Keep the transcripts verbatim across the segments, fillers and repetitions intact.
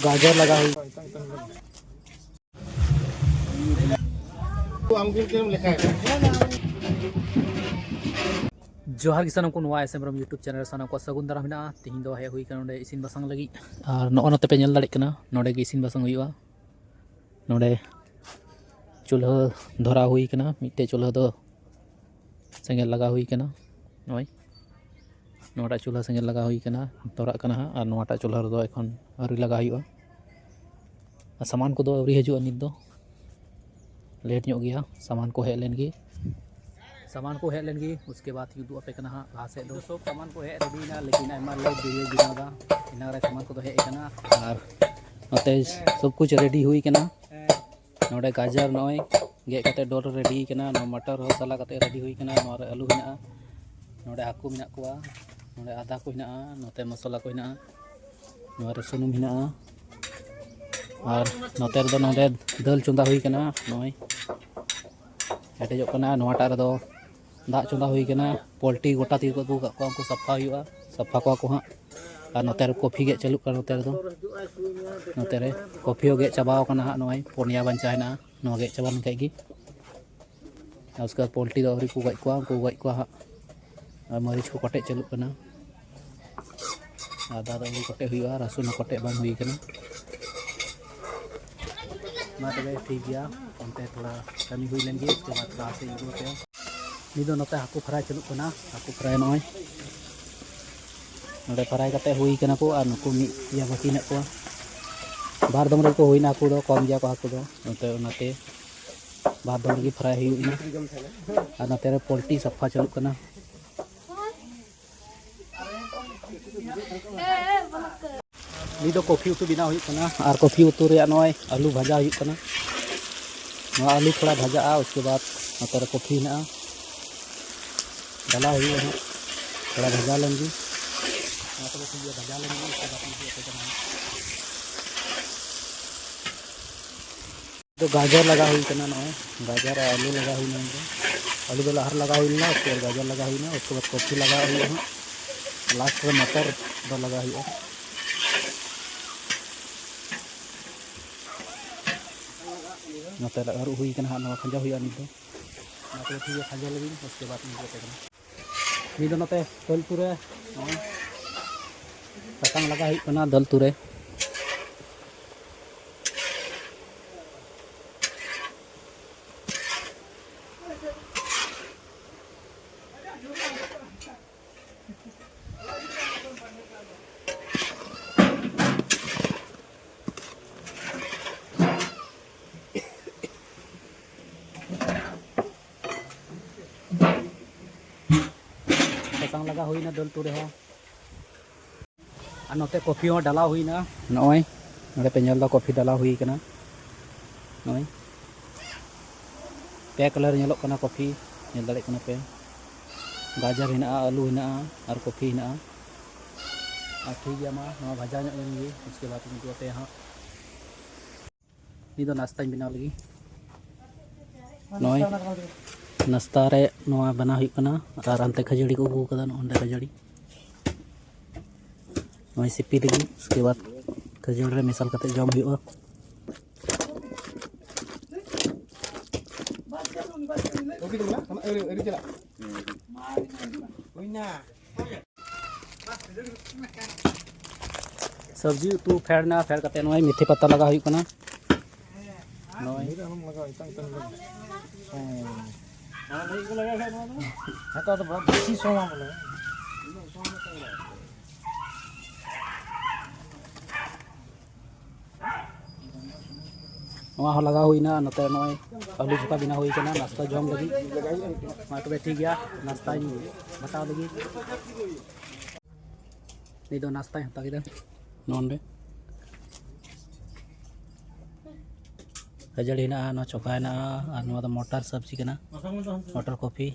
ᱜᱟᱡᱚᱨ ᱞᱟᱜᱟᱣ ᱦᱩᱭ᱾ ᱡᱚᱦᱟᱨ ᱜᱮ ᱥᱟᱱᱟᱢ ᱠᱚ, ᱱᱚᱣᱟ S M ROM YouTube channel ᱨᱮ ᱥᱟᱱᱟᱢ ᱠᱚ ᱥᱟᱹᱜᱩᱱ ᱫᱟᱨᱟᱢ ᱢᱮᱱᱟᱜᱼᱟ᱾ ᱛᱤᱦᱤᱧ ᱫᱚ ᱦᱮᱡ ᱦᱩᱭ ᱠᱟᱱᱟ ᱱᱚᱰᱮ ᱤᱥᱤᱱ ᱵᱟᱥᱟᱝ ᱞᱟᱹᱜᱤᱫ, ᱟᱨ ᱱᱚᱜᱼᱚ ᱱᱚᱛᱮ ᱯᱮ ᱧᱮᱞ ᱫᱟᱲᱮᱭᱟᱜ ᱠᱟᱱᱟ, ᱱᱚᱰᱮ ᱜᱮ ᱤᱥᱤᱱ ᱵᱟᱥᱟᱝ ᱦᱩᱭᱩᱜᱼᱟ᱾ ᱱᱚᱰᱮ ᱪᱩᱞᱦᱟᱹ ᱫᱷᱚᱨᱟᱣ ᱦᱩᱭ ᱠᱟᱱᱟ, ᱢᱤᱫᱴᱮᱡ ᱪᱩᱞᱦᱟᱹ ᱫᱚ ᱥᱮᱸᱜᱮᱞ ᱞᱟᱜᱟᱣ ᱦᱩᱭ ᱠᱟᱱᱟ᱾ ᱱᱚᱜᱼᱚᱭ ᱱᱚᱣᱟᱴᱟᱜ ᱪᱩᱞᱦᱟᱹ ᱥᱮᱸᱜᱮᱞ ᱞᱟᱜᱟᱣ ᱦᱩᱭ ᱠᱟᱱᱟ, ᱫᱷᱚᱨᱟᱜ ᱠᱟᱱᱟ ᱦᱟᱸᱜ, ᱟᱨ ᱱᱚᱣᱟᱴᱟᱜ ᱪᱩᱞᱦᱟᱹ ᱨᱮᱫᱚ ᱮᱠᱷᱚᱱ ᱟᱹᱣᱨᱤ ᱞᱟᱜᱟᱣ ᱦᱩᱭᱩᱜᱼᱟ᱾ ᱟᱨ ᱥᱟᱢᱟᱱ ᱠᱚᱫᱚ ᱟᱹᱣᱨᱤ ᱦᱤᱡᱩᱜᱼᱟ ᱱᱤᱛ ᱫᱚ, ᱞᱮᱴ ᱧᱚᱜ ᱜᱮᱭᱟ᱾ ᱥᱟᱢᱟᱱ ᱠᱚ ᱦᱮᱡ ᱞᱮᱱ ᱜᱮ, ᱥᱟᱢᱟᱱ ᱠᱚ ᱦᱮᱡ ᱞᱮᱱ ᱜᱮ, ᱩᱥᱠᱮ ᱵᱟᱫ ᱩᱫᱩᱜ ᱟᱯᱮ ᱠᱟᱱᱟ ᱦᱟᱸᱜ ᱞᱟᱦᱟ ᱥᱮᱫ ᱫᱚ᱾ ᱥᱚᱵ ᱥᱟᱢᱟᱱ ᱠᱚ ᱦᱮᱡ ᱨᱮᱰᱤᱭᱮᱱᱟ, ᱞᱮᱠᱤᱱ ᱟᱭᱢᱟ ᱞᱮᱴ ᱵᱷᱤᱰᱤᱭᱳ ᱵᱮᱱᱟᱣ ᱮᱫᱟ᱾ ᱮᱱᱟᱝ ᱨᱮ ᱥᱟᱢᱟᱱ ᱠᱚᱫᱚ ᱦᱮᱡ ᱟᱠᱟᱱᱟ, ᱟᱨ ᱱᱚᱛᱮ ᱥᱚᱵ ᱠᱩᱪ ᱨᱮᱰᱤ ᱦᱩᱭ ᱟᱠᱟᱱᱟ᱾ ᱱᱚᱰᱮ ᱜᱟᱡᱚᱨ ᱱᱚᱜᱼᱚᱭ ᱜᱮᱫ ᱠᱟᱛᱮ ᱰᱚᱞ ᱨᱮ ᱨᱮᱰᱤ ᱠᱟᱱᱟ᱾ ᱱᱚᱣᱟ ᱢᱚᱴᱚᱨ ᱦᱚᱸ ᱥᱟᱞᱟ ᱠᱟᱛᱮ ᱨᱮᱰᱤ ᱦᱩᱭ ᱠᱟᱱᱟ᱾ ᱱᱚᱣᱟ ᱨᱮ ᱟᱹᱞᱩ ᱦᱮᱱᱟᱜᱼᱟ, ᱱᱚᱰᱮ ᱦᱟᱹᱠᱩ ᱢᱮᱱᱟᱜ ᱠᱚᱣᱟ, ᱱᱚᱰᱮ ᱟᱫᱟ ᱠᱚ ᱦᱮᱱᱟᱜᱼᱟ, ᱱᱚᱛᱮ ᱢᱚᱥᱞᱟ ᱠᱚ ᱦᱮᱱᱟᱜᱼᱟ, ᱱᱚᱣᱟ ᱨᱮ ᱥᱩᱱᱩᱢ ᱦᱮᱱᱟᱜᱼᱟ, ᱟᱨ ᱱᱚᱛᱮ ᱨᱮᱫᱚ ᱱᱚᱰᱮ ᱫᱟᱹᱞ ᱪᱚᱸᱫᱟ ᱦᱩᱭ ᱠᱟᱱᱟ᱾ ᱱᱚᱜᱼᱚᱭ ᱦᱮᱰᱮᱡᱚᱜ ᱠᱟᱱᱟ᱾ ᱱᱚᱣᱟᱴᱟᱜ ᱨᱮᱫᱚ ᱫᱟᱜ ᱪᱚᱸᱫᱟ ᱦᱩᱭ ᱠᱟᱱᱟ᱾ ᱯᱳᱞᱴᱤ ᱜᱚᱴᱟ ᱛᱮᱜᱮ ᱠᱚ ᱟᱹᱜᱩ ᱟᱠᱟᱫ ᱠᱚᱣᱟ, ᱩᱱᱠᱩ ᱥᱟᱯᱷᱟ ᱦᱩᱭᱩᱜᱼᱟ, ᱥᱟᱯᱷᱟ ᱠᱚᱣᱟ ᱠᱚ ᱦᱟᱸᱜ᱾ ᱟᱨ ᱱᱚᱛᱮ ᱨᱮ ᱠᱚᱯᱷᱤ ᱜᱮᱫ ᱪᱟᱹᱞᱩᱜ ᱠᱟᱱᱟ᱾ ᱱᱚᱛᱮ ᱨᱮᱫᱚ, ᱱᱚᱛᱮ ᱨᱮ ᱠᱚᱯᱷᱤ ᱦᱚᱸ ᱜᱮᱫ ᱪᱟᱵᱟᱣ ᱠᱟᱱᱟ ᱦᱟᱸᱜ᱾ ᱱᱚᱜᱼᱚᱭ ᱯᱩᱱᱭᱟ ᱵᱟᱧᱪᱟᱣ ᱦᱮᱱᱟᱜᱼᱟ, ᱱᱚᱣᱟ ᱜᱮᱫ ᱪᱟᱵᱟ ᱞᱮᱱᱠᱷᱟᱡ ᱜᱮ᱾ ᱟᱨ ᱩᱥᱠᱮ ᱵᱟᱫ ᱯᱳᱞᱴᱤ ᱫᱚ ᱟᱹᱣᱨᱤ ᱠᱚ ᱜᱚᱡ ᱠᱚᱣᱟ, ᱩᱱᱠᱩ ᱜᱚᱡ ᱠᱚᱣᱟ ᱦᱟᱸᱜ᱾ ᱟᱨ ᱢᱟᱹᱨᱤᱪ ᱠᱚ ᱠᱚᱴᱮᱡ ᱪᱟᱹᱞᱩᱜ ᱠᱟᱱᱟ᱾ ᱟᱫᱟ ᱫᱚ ᱟᱹᱣᱨᱤ ᱠᱚᱴᱮᱡ ᱦᱩᱭᱩᱜᱼᱟ, ᱨᱟᱹᱥᱩᱱ ᱦᱚᱸ ᱠᱚᱴᱮᱡ ᱵᱟᱝ ᱦᱩᱭ ᱠᱟᱱᱟ᱾ ᱢᱟ ᱛᱚᱵᱮ ᱴᱷᱤᱠ ᱜᱮᱭᱟ, ᱚᱱᱛᱮ ᱛᱷᱚᱲᱟ ᱠᱟᱹᱢᱤ ᱦᱩᱭ ᱞᱮᱱ ᱜᱮ, ᱩᱥᱠᱮ ᱵᱟᱫ ᱞᱟᱦᱟ ᱥᱮᱫ ᱤᱧ ᱩᱫᱩᱜ ᱟᱯᱮᱭᱟ᱾ ᱱᱤᱛ ᱫᱚ ᱱᱚᱛᱮ ᱦᱟᱹᱠᱩ ᱯᱷᱨᱟᱭ ᱪᱟᱹᱞᱩᱜ ᱠᱟᱱᱟ᱾ ᱦᱟᱹᱠᱩ ᱯᱷᱨᱟᱭ ᱱᱚᱜᱼᱚᱭ ᱱᱚᱰᱮ ᱯᱷᱨᱟᱭ ᱠᱟᱛᱮ ᱦᱩᱭ ᱠᱟᱱᱟ ᱠᱚ, ᱟᱨ ᱱᱩᱠᱩ ᱢᱤᱫ ᱯᱮᱭᱟ ᱵᱟᱹᱠᱤ ᱦᱮᱱᱟᱜ ᱠᱚᱣᱟ᱾ ᱵᱟᱨ ᱫᱚᱢ ᱨᱮᱠᱚ ᱦᱩᱭᱱᱟ ᱦᱟᱹᱠᱩ ᱫᱚ, ᱠᱚᱢ ᱜᱮᱭᱟ ᱠᱚ ᱦᱟᱹᱠᱩ ᱫᱚ, ᱱᱚᱛᱮ ᱚᱱᱟᱛᱮ ᱵᱟᱨ ᱫᱚᱢ ᱨᱮᱜᱮ ᱯᱷᱨᱟᱭ ᱦᱩᱭᱩᱜ ᱠᱟᱱᱟ᱾ ᱟᱨ ᱱᱚᱛᱮ ᱨᱮ ᱯᱳᱞᱴᱤ ᱥᱟᱯᱷᱟ ᱪᱟᱹᱞᱩᱜ ᱠᱟᱱᱟ᱾ ᱱᱤᱛ ᱫᱚ ᱠᱚᱯᱷᱤ ᱩᱛᱩ ᱵᱮᱱᱟᱣ ᱦᱩᱭᱩᱜ ᱠᱟᱱᱟ, ᱟᱨ ᱠᱚᱯᱷᱤ ᱩᱛᱩ ᱨᱮᱭᱟᱜ ᱱᱚᱜᱼᱚᱭ ᱟᱹᱞᱩ ᱵᱷᱟᱡᱟ ᱦᱩᱭᱩᱜ ᱠᱟᱱᱟ᱾ ᱱᱚᱣᱟ ᱟᱹᱞᱩ ᱛᱷᱚᱲᱟ ᱵᱷᱟᱡᱟᱜᱼᱟ, ᱩᱥᱠᱮ ᱵᱟᱫ ᱱᱚᱛᱮ ᱨᱮ ᱠᱚᱯᱷᱤ ᱦᱮᱱᱟᱜᱼᱟ, ᱰᱟᱞᱟ ᱦᱩᱭᱩᱜᱼᱟ ᱦᱟᱸᱜ, ᱛᱷᱚᱲᱟ ᱵᱷᱟᱡᱟ ᱞᱮᱱ ᱜᱮ᱾ ᱢᱟ ᱛᱚᱵᱮ ᱴᱷᱤᱠ ᱜᱮᱭᱟ, ᱵᱷᱟᱡᱟ ᱞᱮᱱ ᱜᱮ, ᱩᱥᱠᱮ ᱵᱟᱫ ᱤᱧ ᱩᱫᱩᱜ ᱟᱯᱮ ᱠᱟᱱᱟ ᱦᱟᱸᱜ᱾ ᱫᱚ ᱜᱟᱡᱚᱨ ᱞᱟᱜᱟᱣ ᱦᱩᱭ ᱠᱟᱱᱟ, ᱱᱚᱜᱼᱚᱭ ᱜᱟᱡᱚᱨ ᱟᱨ ᱟᱹᱞᱩ ᱞᱟᱜᱟᱣ ᱦᱩᱭ ᱞᱮᱱ ᱜᱮ᱾ ᱟᱹᱞᱩ ᱫᱚ ᱞᱟᱦᱟ ᱨᱮ ᱞᱟᱜᱟᱣ ᱦᱩᱭ ᱞᱮᱱᱟ, ᱩᱥᱠᱮ ᱵᱟᱫ ᱜᱟᱡᱚᱨ ᱞᱟᱜᱟᱣ ᱦᱩᱭᱱᱟ, ᱩᱥᱠᱮ ᱵᱟᱫ ᱠᱚᱯᱷᱤ ᱞᱟᱜᱟᱣ ᱦᱩᱭᱩᱜᱼᱟ ᱦᱟᱸᱜ, ᱞᱟᱥᱴ ᱨᱮ ᱢᱚᱴᱚᱨ ᱫᱚ ᱞᱟᱜᱟᱣ ᱦᱩᱭᱩᱜᱼᱟ᱾ ᱱᱚᱛᱮ ᱟᱹᱨᱩᱵ ᱦᱩᱭ ᱠᱟᱱᱟ ᱦᱟᱸᱜ, ᱱᱚᱣᱟ ᱠᱷᱟᱸᱡᱚ ᱦᱩᱭᱩᱜᱼᱟ ᱱᱤᱛ ᱫᱚ᱾ ᱚᱱᱟ ᱠᱚ ᱴᱷᱤᱠ ᱜᱮᱭᱟ, ᱠᱷᱟᱸᱡᱚ ᱞᱟᱹᱜᱤᱫ, ᱩᱥᱠᱮ ᱵᱟᱫ ᱤᱧ ᱩᱫᱩᱜ ᱟᱯᱮ ᱠᱟᱱᱟ᱾ ᱱᱤᱛ ᱫᱚ ᱱᱚᱛᱮ ᱫᱟᱹᱞ ᱩᱛᱩ ᱨᱮ ᱱᱚᱜᱼᱚᱭ ᱥᱟᱥᱟᱝ ᱞᱟᱜᱟ ᱦᱩᱭᱩᱜ ᱠᱟᱱᱟ ᱫᱟᱹᱞ ᱩᱛᱩ ᱨᱮ᱾ ᱥᱟᱥᱟᱝ ᱞᱟᱜᱟ ᱦᱩᱭᱱᱟ ᱫᱟᱹᱞ ᱩᱛᱩ ᱨᱮᱦᱚᱸ᱾ ᱟᱨ ᱱᱚᱛᱮ ᱠᱚᱯᱷᱤ ᱦᱚᱸ ᱰᱟᱞᱟᱣ ᱦᱩᱭᱱᱟ᱾ ᱱᱚᱜᱼᱚᱭ ᱱᱚᱰᱮ ᱯᱮ ᱧᱮᱞ ᱮᱫᱟ, ᱠᱚᱯᱷᱤ ᱰᱟᱞᱟᱣ ᱦᱩᱭ ᱠᱟᱱᱟ᱾ ᱱᱚᱜᱼᱚᱭ ᱯᱮ ᱠᱟᱞᱟᱨ ᱧᱮᱞᱚᱜ ᱠᱟᱱᱟ ᱠᱚᱯᱷᱤ, ᱧᱮᱞ ᱫᱟᱲᱮᱭᱟᱜ ᱠᱟᱱᱟ ᱯᱮ᱾ ᱜᱟᱡᱚᱨ ᱦᱮᱱᱟᱜᱼᱟ, ᱟᱹᱞᱩ ᱦᱮᱱᱟᱜᱼᱟ ᱟᱨ ᱠᱚᱯᱷᱤ ᱦᱮᱱᱟᱜᱼᱟ᱾ ᱟᱨ ᱴᱷᱤᱠ ᱜᱮᱭᱟ, ᱢᱟ ᱱᱚᱣᱟ ᱵᱷᱟᱡᱟ ᱧᱚᱜ ᱞᱮᱱ ᱜᱮ, ᱩᱥᱠᱮ ᱵᱟᱫ ᱤᱧ ᱩᱫᱩᱜ ᱟᱯᱮᱭᱟ ᱦᱟᱸᱜ᱾ ᱱᱤᱛ ᱫᱚ ᱱᱟᱥᱛᱟᱧ ᱵᱮᱱᱟᱣ ᱞᱟᱹᱜᱤᱫ᱾ ᱱᱚᱜᱼᱚᱭ ᱱᱟᱥᱛᱟ ᱨᱮ ᱱᱚᱣᱟ ᱵᱮᱱᱟᱣ ᱦᱩᱭᱩᱜ ᱠᱟᱱᱟ᱾ ᱟᱨ ᱦᱟᱱᱛᱮ ᱠᱷᱟᱹᱡᱟᱹᱲᱤ ᱠᱚ ᱟᱹᱜᱩ ᱠᱟᱫᱟ, ᱱᱚᱜᱼᱚ ᱱᱚᱸᱰᱮ ᱠᱷᱟᱹᱡᱟᱹᱲᱤ᱾ ᱱᱚᱜᱼᱚᱭ ᱥᱤᱯᱤ ᱞᱟᱹᱜᱤᱫ, ᱩᱥᱠᱮ ᱵᱟᱫ ᱠᱷᱟᱹᱡᱟᱹᱲᱤ ᱨᱮ ᱢᱮᱥᱟᱞ ᱠᱟᱛᱮ ᱡᱚᱢ ᱦᱩᱭᱩᱜᱼᱟ᱾ ᱥᱚᱵᱽᱡᱤ ᱩᱛᱩ ᱯᱷᱮᱰ ᱮᱱᱟ, ᱯᱷᱮᱰ ᱠᱟᱛᱮ ᱱᱚᱜᱼᱚᱭ ᱢᱮᱛᱷᱤ ᱯᱟᱛᱟ ᱞᱟᱜᱟᱣ ᱦᱩᱭᱩᱜ ᱠᱟᱱᱟ᱾ ᱱᱚᱜᱼᱚᱭ᱾ ᱦᱮᱸ᱾ ᱦᱮᱸ, ᱛᱚ, ᱟᱫᱚ ᱵᱮᱥᱤ ᱥᱚᱢᱚᱭ ᱵᱚᱞᱮ᱾ ᱱᱚᱣᱟ ᱦᱚᱸ ᱞᱟᱜᱟᱣ ᱦᱩᱭᱱᱟ᱾ ᱱᱚᱛᱮ ᱱᱚᱜᱼᱚᱭ ᱟᱹᱞᱩ ᱪᱚᱠᱟ ᱵᱮᱱᱟᱣ ᱦᱩᱭ ᱠᱟᱱᱟ ᱱᱟᱥᱛᱟ ᱡᱚᱢ ᱞᱟᱹᱜᱤᱫ᱾ ᱢᱟ ᱛᱚᱵᱮ ᱴᱷᱤᱠ ᱜᱮᱭᱟ, ᱱᱟᱥᱛᱟᱧ ᱵᱟᱛᱟᱣ ᱞᱟᱹᱜᱤᱫ᱾ ᱱᱤᱛ ᱫᱚ ᱱᱟᱥᱛᱟᱧ ᱦᱟᱛᱟᱣ ᱠᱮᱫᱟ ᱱᱚᱰᱮ᱾ ᱠᱷᱟᱹᱡᱟᱹᱲᱤ ᱦᱮᱱᱟᱜᱼᱟ, ᱱᱚᱣᱟ ᱪᱚᱠᱟ ᱦᱮᱱᱟᱜᱼᱟ, ᱟᱨ ᱱᱚᱣᱟ ᱫᱚ ᱢᱚᱴᱚᱨ ᱥᱚᱵᱽᱡᱤ ᱠᱟᱱᱟ, ᱢᱚᱴᱚᱨ ᱠᱚᱯᱷᱤ᱾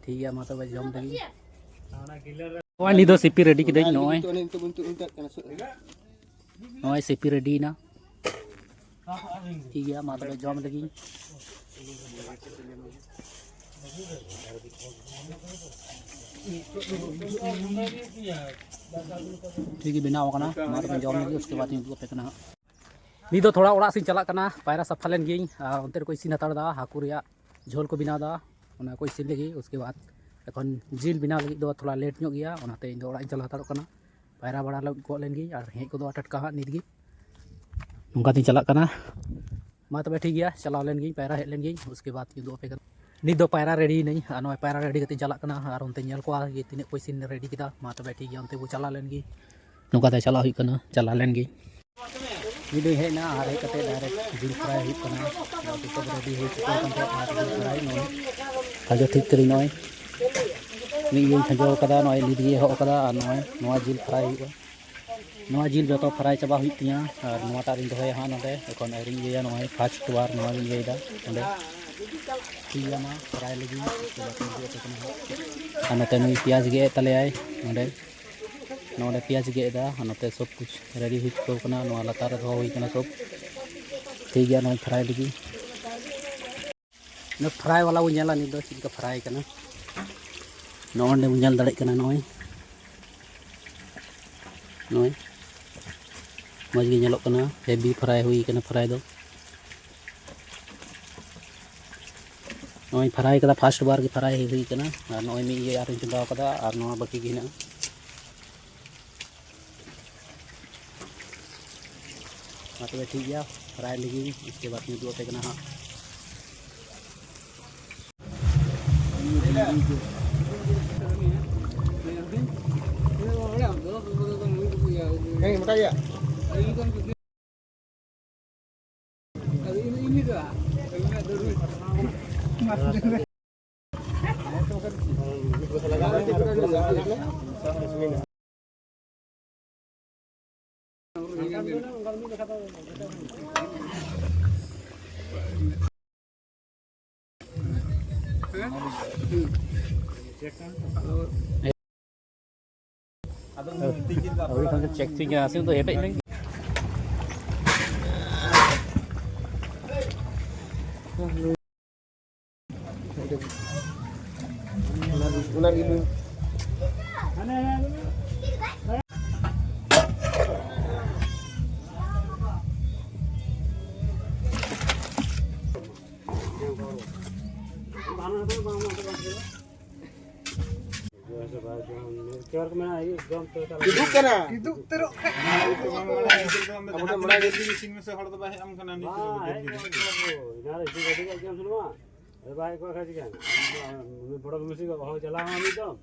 ᱴᱷᱤᱠ ᱜᱮᱭᱟ, ᱢᱟ ᱛᱚᱵᱮ ᱡᱚᱢ ᱞᱟᱹᱜᱤᱫ᱾ ᱱᱚᱜᱼᱚᱭ ᱱᱤᱛ ᱫᱚ ᱥᱤᱯᱤ ᱨᱮᱰᱤ ᱠᱤᱫᱟᱹᱧ᱾ ᱱᱚᱜᱼᱚᱭ, ᱱᱚᱜᱼᱚᱭ ᱥᱤᱯᱤ ᱨᱮᱰᱤᱭᱮᱱᱟ᱾ ᱴᱷᱤᱠ ᱜᱮᱭᱟ, ᱢᱟ ᱛᱚᱵᱮ ᱡᱚᱢ ᱞᱮᱜᱤᱧ᱾ ᱴᱷᱤᱠ ᱜᱮ ᱵᱮᱱᱟᱣ ᱟᱠᱟᱱᱟ, ᱢᱟ ᱛᱚᱵᱮ ᱡᱚᱢ ᱞᱮᱜᱤᱧ, ᱩᱥᱠᱮ ᱵᱟᱫ ᱤᱧ ᱩᱫᱩᱜ ᱟᱯᱮ ᱠᱟᱱᱟ ᱦᱟᱸᱜ᱾ ᱱᱤᱛ ᱫᱚ ᱛᱷᱚᱲᱟ ᱚᱲᱟᱜ ᱥᱮᱫ ᱤᱧ ᱪᱟᱞᱟᱜ ᱠᱟᱱᱟ, ᱯᱟᱭᱨᱟ ᱥᱟᱯᱷᱟ ᱞᱮᱱ ᱜᱤᱧ᱾ ᱟᱨ ᱚᱱᱛᱮ ᱨᱮᱠᱚ ᱤᱥᱤᱱ ᱦᱟᱛᱟᱲ ᱮᱫᱟ, ᱦᱟᱹᱠᱩ ᱨᱮᱭᱟᱜ ᱡᱷᱳᱞ ᱠᱚ ᱵᱮᱱᱟᱣ ᱮᱫᱟ, ᱚᱱᱟ ᱠᱚ ᱤᱥᱤᱱ ᱞᱟᱹᱜᱤᱫ᱾ ᱩᱥᱠᱮ ᱵᱟᱫ ᱮᱠᱷᱚᱱ ᱡᱤᱞ ᱵᱮᱱᱟᱣ ᱞᱟᱹᱜᱤᱫ ᱫᱚ ᱛᱷᱚᱲᱟ ᱞᱮᱴ ᱧᱚᱜ ᱜᱮᱭᱟ, ᱚᱱᱟᱛᱮ ᱤᱧ ᱫᱚ ᱚᱲᱟᱜ ᱤᱧ ᱪᱟᱞᱟᱣ ᱦᱟᱛᱟᱲᱚᱜ ᱠᱟᱱᱟ᱾ ᱯᱟᱭᱨᱟ ᱵᱟᱲᱟ ᱞᱮ ᱜᱚᱫ ᱞᱮᱱ ᱜᱤᱧ ᱟᱨ ᱦᱮᱡ ᱜᱚᱫᱚᱜᱼᱟ ᱴᱟᱴᱠᱟ ᱦᱟᱸᱜ ᱱᱤᱛ ᱜᱮ᱾ ᱱᱚᱝᱠᱟ ᱛᱤᱧ ᱪᱟᱞᱟᱜ ᱠᱟᱱᱟ᱾ ᱢᱟ ᱛᱚᱵᱮ ᱴᱷᱤᱠ ᱜᱮᱭᱟ, ᱪᱟᱞᱟᱣ ᱞᱮᱱ ᱜᱤᱧ, ᱯᱟᱭᱨᱟ ᱦᱮᱡ ᱞᱮᱱ ᱜᱤᱧ, ᱩᱥᱠᱮ ᱵᱟᱫ ᱩᱫᱩᱜ ᱟᱯᱮ ᱠᱟᱱᱟ᱾ ᱱᱤᱛ ᱫᱚ ᱯᱟᱭᱨᱟ ᱨᱮᱰᱤ ᱭᱮᱱᱟᱹᱧ ᱟᱨ ᱱᱚᱜᱼᱚᱭ ᱯᱟᱭᱨᱟ ᱨᱮᱰᱤ ᱠᱟᱛᱮ ᱪᱟᱞᱟᱜ ᱠᱟᱱᱟ ᱟᱨ ᱚᱱᱛᱮ ᱧᱮᱞ ᱠᱚᱣᱟ ᱡᱮ ᱛᱤᱱᱟᱹᱜ ᱠᱚ ᱤᱥᱤᱱ ᱨᱮᱰᱤ ᱠᱮᱫᱟ᱾ ᱢᱟ ᱛᱚᱵᱮ ᱴᱷᱤᱠ ᱜᱮᱭᱟ, ᱚᱱᱛᱮ ᱵᱚ ᱪᱟᱞᱟᱣ ᱞᱮᱱ ᱜᱮ᱾ ᱱᱚᱝᱠᱟ ᱛᱮ ᱪᱟᱞᱟᱣ ᱦᱩᱭᱩᱜ ᱠᱟᱱᱟ, ᱪᱟᱞᱟᱣ ᱞᱮᱱ ᱜᱮ᱾ ᱱᱤᱛ ᱫᱚᱧ ᱦᱮᱡ ᱮᱱᱟ ᱟᱨ ᱦᱮᱡ ᱠᱟᱛᱮ ᱰᱟᱭᱨᱮᱠᱴ ᱡᱤᱞ ᱯᱷᱨᱟᱭ ᱦᱩᱭᱩᱜ ᱠᱟᱱᱟ᱾ ᱡᱚᱛᱚ ᱥᱚᱵ ᱨᱮᱰᱤ ᱦᱩᱭ ᱪᱩᱠᱟᱹᱣ ᱠᱟᱱ ᱛᱟᱦᱮᱸᱫ ᱟᱨ ᱡᱤᱞ ᱯᱷᱨᱟᱭ ᱱᱚᱜᱼᱚᱭ ᱠᱷᱟᱸᱡᱚ ᱴᱷᱤᱠ ᱠᱟᱹᱫᱟᱹᱧ᱾ ᱱᱚᱜᱼᱚᱭ ᱢᱤᱫ ᱤᱭᱟᱹᱧ ᱠᱷᱟᱸᱡᱚ ᱠᱟᱫᱟ, ᱱᱚᱜᱼᱚᱭ ᱱᱤᱛ ᱜᱮ ᱮᱦᱚᱵ ᱠᱟᱫᱟ᱾ ᱟᱨ ᱱᱚᱜᱼᱚᱭ ᱱᱚᱣᱟ ᱡᱤᱞ ᱯᱷᱨᱟᱭ ᱦᱩᱭᱩᱜᱼᱟ, ᱱᱚᱣᱟ ᱡᱤᱞ ᱡᱚᱛᱚ ᱯᱷᱨᱟᱭ ᱪᱟᱵᱟ ᱦᱩᱭᱩᱜ ᱛᱤᱧᱟ᱾ ᱟᱨ ᱱᱚᱣᱟᱴᱟᱜ ᱨᱤᱧ ᱫᱚᱦᱚᱭᱟ ᱦᱟᱸᱜ ᱱᱚᱰᱮ, ᱮᱠᱷᱚᱱ ᱟᱹᱣᱨᱤᱧ ᱤᱭᱟᱹᱭᱟ᱾ ᱱᱚᱜᱼᱚᱭ ᱯᱷᱟᱥᱴ ᱵᱟᱨ ᱱᱚᱣᱟ ᱜᱤᱧ ᱤᱭᱟᱹᱭᱮᱫᱟ ᱱᱚᱰᱮ᱾ ᱴᱷᱤᱠ ᱜᱮᱭᱟ, ᱢᱟ ᱯᱷᱨᱟᱭ ᱞᱟᱹᱜᱤᱫ᱾ ᱟᱨ ᱱᱚᱛᱮ ᱱᱩᱭ ᱯᱮᱸᱭᱟᱡᱽ ᱜᱮᱫ ᱛᱟᱞᱮᱭᱟᱭ ᱱᱚᱰᱮ, ᱱᱚᱰᱮ ᱯᱮᱸᱭᱟᱡᱽ ᱜᱮᱫ ᱮᱫᱟ᱾ ᱟᱨ ᱱᱚᱛᱮ ᱥᱚᱵ ᱠᱩᱪ ᱨᱮᱰᱤ ᱦᱩᱭ ᱪᱩᱠᱟᱹᱣ ᱠᱟᱱᱟ, ᱱᱚᱣᱟ ᱞᱟᱛᱟᱨ ᱨᱮ ᱫᱚᱦᱚ ᱦᱩᱭ ᱠᱟᱱᱟ ᱥᱚᱵ᱾ ᱴᱷᱤᱠ ᱜᱮᱭᱟ, ᱱᱚᱜᱼᱚᱭ ᱯᱷᱨᱟᱭ ᱞᱟᱹᱜᱤᱫ᱾ ᱱᱚᱣᱟ ᱯᱷᱨᱟᱭ ᱵᱟᱞᱟ ᱵᱚᱱ ᱧᱮᱞᱟ ᱱᱤᱛ ᱫᱚ ᱪᱮᱫ ᱞᱮᱠᱟ ᱯᱷᱨᱟᱭ ᱠᱟᱱᱟ᱾ ᱱᱚᱜᱼᱚᱭ ᱱᱚᱸᱰᱮ ᱵᱚᱱ ᱧᱮᱞ ᱫᱟᱲᱮᱭᱟᱜ ᱠᱟᱱᱟ, ᱱᱚᱜᱼᱚᱭ, ᱱᱚᱜᱼᱚᱭ ᱢᱚᱡᱽ ᱜᱮ ᱧᱮᱞᱚᱜ ᱠᱟᱱᱟ, ᱦᱮᱵᱤ ᱯᱷᱨᱟᱭ ᱦᱩᱭ ᱠᱟᱱᱟ ᱯᱷᱨᱟᱭ ᱫᱚ᱾ ᱱᱚᱜᱼᱚᱭ ᱯᱷᱨᱟᱭ ᱠᱟᱫᱟ, ᱯᱷᱟᱥᱴ ᱵᱟᱨ ᱜᱮ ᱯᱷᱨᱟᱭ ᱦᱩᱭ ᱠᱟᱱᱟ᱾ ᱟᱨ ᱱᱚᱜᱼᱚᱭ ᱢᱤᱫ ᱤᱭᱟᱹ ᱟᱨᱤᱧ ᱪᱚᱸᱫᱟᱣ ᱠᱟᱫᱟ, ᱟᱨ ᱱᱚᱣᱟ ᱵᱟᱹᱠᱤ ᱜᱮ ᱦᱮᱱᱟᱜᱼᱟ᱾ ᱢᱟ ᱛᱚᱵᱮ ᱴᱷᱤᱠ ᱜᱮᱭᱟ, ᱯᱷᱨᱟᱭ ᱞᱟᱹᱜᱤᱫ, ᱤᱥᱠᱮ ᱵᱟᱫ ᱤᱧ ᱩᱫᱩᱜ ᱟᱯᱮ ᱠᱟᱱᱟ ᱦᱟᱸᱜ᱾ ᱟᱹᱣᱨᱤ ᱠᱷᱚᱱ ᱜᱮ ᱪᱮᱠ ᱪᱮᱠ ᱟᱥᱮ ᱫᱚ ᱦᱮᱴᱮᱡ ᱞᱮᱱ᱾ ᱚᱱᱟ ᱜᱮ ᱞᱟᱹᱭ᱾ ᱪᱚᱨ ᱠᱚ ᱢᱮᱱᱟᱜᱼᱟ, ᱦᱤᱡᱩᱜ ᱡᱚᱢ ᱛᱚ ᱛᱟᱦᱞᱮ᱾ ᱠᱤᱫᱩᱵ ᱠᱟᱱᱟ᱾ ᱠᱤᱫᱩᱵ ᱩᱛᱟᱹᱨᱚᱜ ᱠᱷᱟᱡ᱾ ᱟᱵᱚ ᱫᱚ ᱢᱟᱲᱟᱝ ᱨᱮ ᱤᱥᱤᱱ ᱢᱮᱥᱮ ᱦᱚᱲ ᱫᱚ ᱵᱟᱭ ᱦᱮᱡ ᱟᱢ ᱠᱟᱱᱟ, ᱱᱤᱛ ᱵᱟᱝ, ᱫᱚ ᱦᱮᱡ ᱜᱮ ᱠᱚᱜ ᱜᱮᱭᱟ ᱠᱚ᱾ ᱮᱱᱟᱝ ᱨᱮ ᱤᱥᱤᱱ ᱠᱟᱛᱮ ᱜᱮ ᱡᱚᱢ ᱥᱟᱱᱟᱣᱟ᱾ ᱟᱫᱚ ᱵᱟᱭ ᱦᱮᱡ ᱠᱚᱜ ᱠᱷᱟᱡ ᱪᱤᱠᱟᱹᱭᱟᱢ? ᱟᱢ ᱫᱚ ᱩᱱᱤ ᱵᱚᱲᱚ ᱢᱤᱥᱤ ᱠᱚ ᱦᱚᱦᱚ ᱪᱟᱞᱟᱣ ᱟᱢ ᱢᱤᱫ ᱫᱚᱢ᱾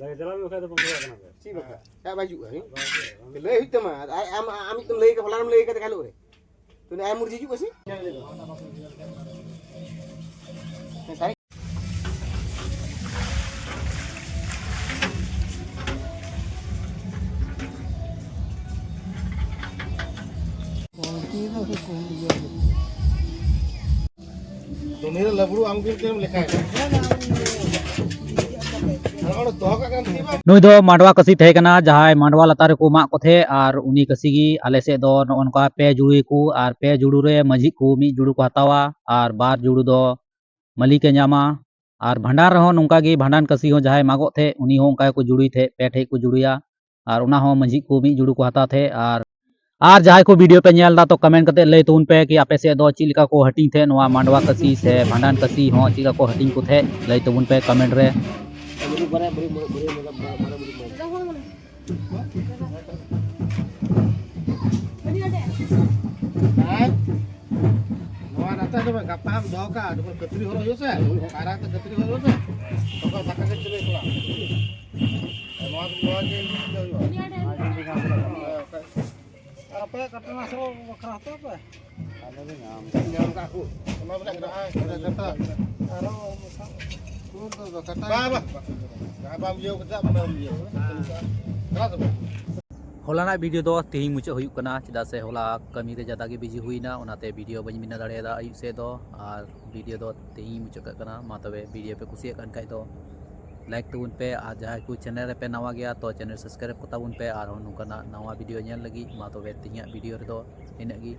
ᱞᱟᱹᱭ ᱪᱟᱞᱟᱣ ᱢᱮ, ᱵᱟᱠᱷᱟᱡ ᱫᱚ ᱵᱚᱱᱫᱚ ᱠᱟᱜ ᱠᱟᱱᱟ ᱯᱮ᱾ ᱪᱮᱫ ᱵᱟᱠᱷᱟᱡ? ᱪᱮᱫᱟᱜ ᱵᱟᱭ ᱦᱤᱡᱩᱜᱼᱟ? ᱦᱮᱸ? ᱵᱟᱭ ᱦᱤᱡᱩᱜᱼᱟ᱾ ᱞᱟᱹᱭ ᱦᱩᱭᱩᱜ ᱛᱟᱢᱟ᱾ ᱟᱨ ᱟᱢ, ᱟᱢ ᱢᱤᱫ ᱫᱚᱢ ᱞᱟᱹᱭ ᱠᱟᱜ, ᱦᱚᱞᱟᱱᱮᱢ ᱞᱟᱹᱭ ᱠᱟᱫᱟ ᱠᱷᱟᱹᱞᱩ ᱨᱮ᱾ ᱛᱚ, ᱟᱭ ᱢᱩᱨᱡᱤ ᱦᱤᱡᱩᱜ ᱠᱟᱱᱟ ᱥᱮ? ᱫᱩᱱᱤᱭᱟᱹ ᱨᱮ ᱞᱟᱵᱲᱩ ᱟᱢ ᱜᱮ ᱪᱮᱫ ᱮᱢ ᱞᱮᱠᱷᱟᱭᱟ? ᱟᱨ ᱚᱸᱰᱮ ᱫᱚᱦᱚ ᱠᱟᱜ ᱠᱟᱱ ᱛᱟᱦᱮᱸ ᱵᱟᱝ? ᱱᱩᱭ ᱫᱚ ᱢᱟᱰᱣᱟ ᱠᱟᱹᱥᱤ ᱛᱟᱦᱮᱸ ᱠᱟᱱᱟ, ᱡᱟᱦᱟᱸᱭ ᱢᱟᱰᱣᱟ ᱞᱟᱛᱟᱨ ᱨᱮᱠᱚ ᱢᱟᱜ ᱠᱚ ᱛᱟᱦᱮᱸᱫ, ᱟᱨ ᱩᱱᱤ ᱠᱟᱹᱥᱤ ᱜᱮ ᱟᱞᱮ ᱥᱮᱫ ᱫᱚ ᱱᱚᱜᱼᱚ ᱱᱚᱝᱠᱟ ᱯᱮ ᱡᱩᱲᱩᱭᱟᱠᱚ, ᱟᱨ ᱯᱮ ᱡᱩᱲᱩ ᱨᱮ ᱢᱟᱹᱡᱷᱤ ᱠᱚ ᱢᱤᱫ ᱡᱩᱲᱩ ᱠᱚ ᱦᱟᱛᱟᱣᱟ, ᱟᱨ ᱵᱟᱨ ᱡᱩᱲᱩ ᱫᱚ ᱢᱟᱹᱞᱤᱠᱮ ᱧᱟᱢᱟ᱾ ᱟᱨ ᱵᱷᱟᱸᱰᱟᱱ ᱨᱮᱦᱚᱸ ᱱᱚᱝᱠᱟ ᱜᱮ, ᱵᱷᱟᱸᱰᱟᱱ ᱠᱟᱹᱥᱤ ᱦᱚᱸ ᱡᱟᱦᱟᱸᱭ ᱢᱟᱜᱚᱜ ᱛᱟᱦᱮᱸᱫ, ᱩᱱᱤ ᱦᱚᱸ ᱚᱱᱠᱟ ᱜᱮᱠᱚ ᱡᱩᱲᱩᱭ ᱛᱟᱦᱮᱸᱫ, ᱯᱮ ᱴᱷᱮᱡ ᱠᱚ ᱡᱩᱲᱩᱭᱟ᱾ ᱟᱨ ᱚᱱᱟ ᱦᱚᱸ ᱢᱟᱹᱡᱷᱤ ᱠᱚ ᱢᱤᱫ ᱡᱩᱲᱩ ᱠᱚ ᱦᱟᱛᱟᱣ ᱛᱟᱦᱮᱸᱫ᱾ ᱟᱨ, ᱟᱨ ᱡᱟᱦᱟᱸᱭ ᱠᱚ ᱵᱷᱤᱰᱤᱭᱳ ᱯᱮ ᱧᱮᱞ ᱮᱫᱟ, ᱛᱚ ᱠᱚᱢᱮᱱᱴ ᱠᱟᱛᱮ ᱞᱟᱹᱭ ᱛᱟᱵᱚᱱ ᱯᱮ ᱠᱤ ᱟᱯᱮ ᱥᱮᱫ ᱫᱚ ᱪᱮᱫ ᱞᱮᱠᱟ ᱠᱚ ᱦᱟᱹᱴᱤᱧ ᱛᱟᱦᱮᱸᱫ ᱱᱚᱣᱟ ᱢᱟᱰᱣᱟ ᱠᱟᱹᱥᱤ ᱥᱮ ᱵᱷᱟᱸᱰᱟᱱ ᱠᱟᱹᱥᱤ ᱦᱚᱸ ᱪᱮᱫ ᱞᱮᱠᱟ ᱠᱚ ᱦᱟᱹᱴᱤᱧ ᱠᱚ ᱛᱟᱦᱮᱸᱫ, ᱞᱟᱹᱭ ᱛᱟᱵᱚᱱ ᱯᱮ ᱠᱚᱢᱮᱱᱴ ᱨᱮ᱾ ᱟᱨ ᱱᱚᱣᱟ ᱱᱟᱛᱮ ᱫᱚ ᱜᱟᱯᱟ ᱦᱟᱸᱜ ᱫᱚᱦᱚ ᱠᱟᱜᱼᱟ, ᱡᱚᱠᱷᱚᱱ ᱠᱟᱹᱛᱨᱤ ᱦᱚᱨᱚᱜ ᱦᱩᱭᱩᱜᱼᱟ ᱥᱮ, ᱯᱟᱭᱨᱟ ᱠᱟᱛᱮ ᱠᱟᱹᱛᱨᱤ ᱦᱚᱨᱚᱜ ᱦᱩᱭᱩᱜᱼᱟ ᱥᱮ, ᱛᱚᱠᱷᱚᱱ ᱫᱟᱠᱟ ᱜᱮ ᱪᱩᱞᱦᱟᱹ ᱠᱚᱲᱟ᱾ ᱱᱚᱣᱟ, ᱱᱚᱣᱟ ᱜᱮ ᱤᱭᱟᱹ ᱦᱩᱭᱩᱜᱼᱟ᱾ ᱦᱮᱸ, ᱵᱟᱠᱷᱟᱡ᱾ ᱟᱨ ᱟᱯᱮᱭᱟᱜ ᱠᱟᱴᱨᱟ ᱥᱚ ᱵᱟᱠᱷᱨᱟ ᱦᱟᱛᱟᱣ ᱯᱮ? ᱟᱞᱮ ᱞᱮ ᱧᱟᱢ ᱠᱟᱜ᱾ ᱧᱟᱢ ᱠᱟᱜ ᱠᱚ᱾ ᱚᱱᱟ ᱢᱮᱱᱟᱜ ᱠᱟᱫᱟ᱾ ᱦᱮᱸ, ᱠᱟᱴᱨᱟ᱾ ᱟᱨᱚ ᱥᱩᱨ ᱫᱚ ᱠᱟᱴᱟ᱾ ᱵᱟ, ᱵᱟ, ᱵᱟ᱾ ᱡᱟᱦᱟᱸ ᱵᱟᱢ ᱤᱭᱟᱹ ᱠᱟᱫᱟ, ᱚᱱᱟ ᱵᱟᱢ ᱤᱭᱟᱹ ᱠᱟᱫᱟ᱾ ᱦᱮᱸ᱾ ᱪᱟᱞᱟᱜ ᱛᱟᱵᱚᱱ᱾ ᱦᱚᱞᱟᱱᱟᱜ ᱵᱷᱤᱰᱤᱭᱳ ᱫᱚ ᱛᱮᱦᱮᱧ ᱢᱩᱪᱟᱹᱫ ᱦᱩᱭᱩᱜ ᱠᱟᱱᱟ, ᱪᱮᱫᱟᱜ ᱥᱮ ᱦᱚᱞᱟ ᱠᱟᱹᱢᱤ ᱨᱮ ᱡᱟᱫᱟ ᱜᱮ ᱵᱤᱡᱤ ᱦᱩᱭᱱᱟ, ᱚᱱᱟᱛᱮ ᱵᱷᱤᱰᱤᱭᱳ ᱵᱟᱹᱧ ᱵᱮᱱᱟᱣ ᱫᱟᱲᱮᱭᱟᱫᱟ ᱟᱹᱭᱩᱵ ᱥᱮᱫ ᱫᱚ᱾ ᱟᱨ ᱵᱷᱤᱰᱤᱭᱳ ᱫᱚ ᱛᱮᱦᱮᱧ ᱢᱩᱪᱟᱹᱫ ᱠᱟᱜ ᱠᱟᱱᱟ᱾ ᱢᱟ ᱛᱚᱵᱮ, ᱵᱷᱤᱰᱤᱭᱳ ᱯᱮ ᱠᱩᱥᱤᱭᱟᱜ ᱠᱟᱱ ᱠᱷᱟᱡ ᱫᱚ ᱞᱟᱭᱤᱠ ᱛᱟᱵᱚᱱ ᱯᱮ, ᱟᱨ ᱡᱟᱦᱟᱸᱭ ᱠᱚ ᱪᱮᱱᱮᱞ ᱨᱮᱯᱮ ᱱᱟᱣᱟ ᱜᱮᱭᱟ, ᱛᱚ ᱪᱮᱱᱮᱞ ᱥᱟᱵᱥᱠᱨᱟᱭᱤᱵ ᱠᱚ ᱛᱟᱵᱚᱱ ᱯᱮ᱾ ᱟᱨᱦᱚᱸ ᱱᱚᱝᱠᱟᱱᱟᱜ ᱱᱟᱣᱟ ᱵᱷᱤᱰᱤᱭᱳ ᱧᱮᱞ ᱞᱟᱹᱜᱤᱫ, ᱢᱟ ᱛᱚᱵᱮ ᱛᱮᱦᱮᱧᱟᱜ ᱵᱷᱤᱰᱤᱭᱳ ᱨᱮᱫᱚ ᱤᱱᱟᱹᱜ ᱜᱮ᱾